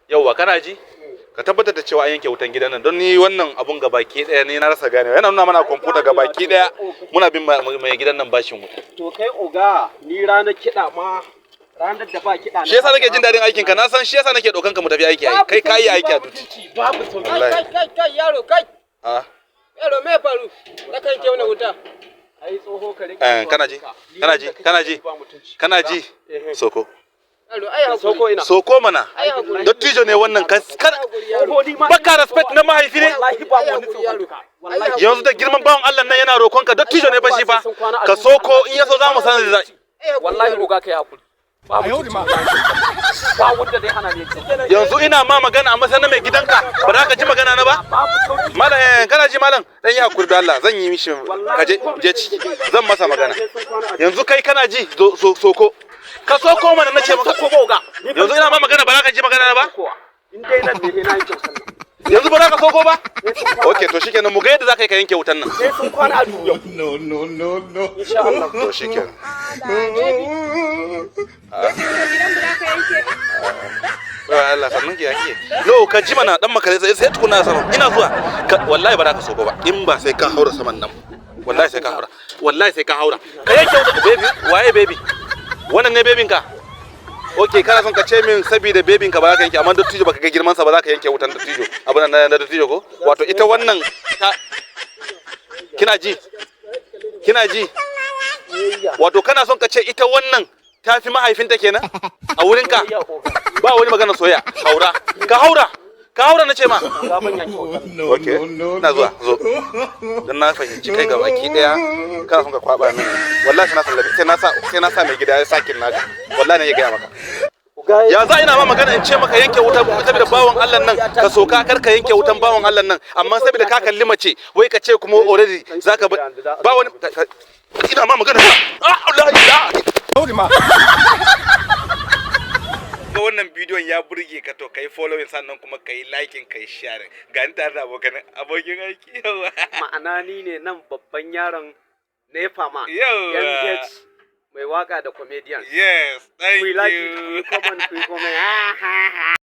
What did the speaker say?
Yauwa, kana ji? Ka tabbatar da cewa an yanke wutan gidan nan, don ni wannan abun gabaki daya ni na rasa ganewa. Yana nuna mana kwamfuta gabaki daya muna bin mai gidan nan bashin wuta. To kai oga, ni ranar kiɗa ma, ranar da ba kiɗa. Shi yasa nake jin daɗin aikin ka. Na san shi yasa nake ɗaukan ka mu tafi aiki ai. Kai kayi aiki a duty. Babu sauki. Wallahi. Kai, kai, kai, yaro, kai. A Yaro, me ya faru? Za ka yanke mana wuta. Ai tsoho, ka rike. Eh, kana ji? Kana ji? Kana ji? Kana ji? Soko. Yaro, ai hakuri. Soko ina. Soko mana. Ai hakuri. Dattijo ne wannan, ka Hakuri, yaro. Tsoho, ni ma. Baka respect na mahaifi ne. Wallahi ba wani tsoho duka. Wallahi. Yanzu da girman bawan Allah nan yana roƙon ka, dattijo ne ba shi fa. Ka soko, in yaso za mu san zai. Ai hakuri, Wallahi yaro. oga, kai hakuri. Ba mutunci. Ba wanda zai hana ni yanke. Yanzu ina ma magana a matsayin na mai gidanka, ba za ka ji magana na ba? Babu sauki. Malam, kana ji malam? Dan yi hakuri da Allah, zan yi mishi, ka je je ci. Zan masa magana. Yanzu kai, kana ji? Zo soko. Ka soko mana na ce maka. Soko ba, oga. Ni Yanzu ina ma magana, ba za ka ji magana na ba? kowa. In dai nan ne, na yanke wutan nan. Yanzu ba za ka soko ba? Okay, to shikenan, mu ga yadda za ka yi ka yanke wutan nan. Sai sun kwana a duniya. No, no, no, no. Insha Allah. To shikenan. Gidan mu za ka yanke. Bai Allah, sannan ki yake. No, ka ji mana, dan makare, sai sai tukuna sama. Ina zuwa. Wallahi ba za ka soko ba in ba sai ka haura saman nan. Wallahi sai ka haura. Wallahi sai ka haura. Ka yanke wuta, baby. Waye baby? Wannan ne babyn ka? Okay, kana son ka ce min saboda babyn ka ba za ka yanke, amma dattijo baka ga girman sa ba za ka yanke wutan dattijo. Abin nan na dattijo ko? Wato ita wannan ta. Kina ji? Kina ji? Wato kana son ka ce ita wannan ta fi mahaifinta kenan a wurinka? Ba wani magana soyayya. Haura. Ka haura. Ka haura na ce ma. Oga, ban yanke wutan. No, Okay. no, no, Na zuwa, zo. Dan na fahimci kai gabaki daya kana son ka kwaba mini. Wallahi sai na sallame, sai na sa mai gida ya sakin naka. Wallahi ne ya gaya maka. Oga. Ya za ina ma magana in ce maka yanke wuta saboda bawan Allah nan, ka soka, kar ka yanke wutan bawan Allah nan, amma saboda ka kalli mace wai ka ce kuma already zaka ba wani. Ina ma magana, ah, la ilaha. Ga wannan bidiyon ya burge ka, to kai following, sannan kuma kai liking, kai sharing. Ga ni tare da abokin aiki, yawa. Ma'ana ni ne nan babban yaron Nefa ma. Yawwa. MH mai waka da comedian. Yes, thank We like you. it. We comment, we comment.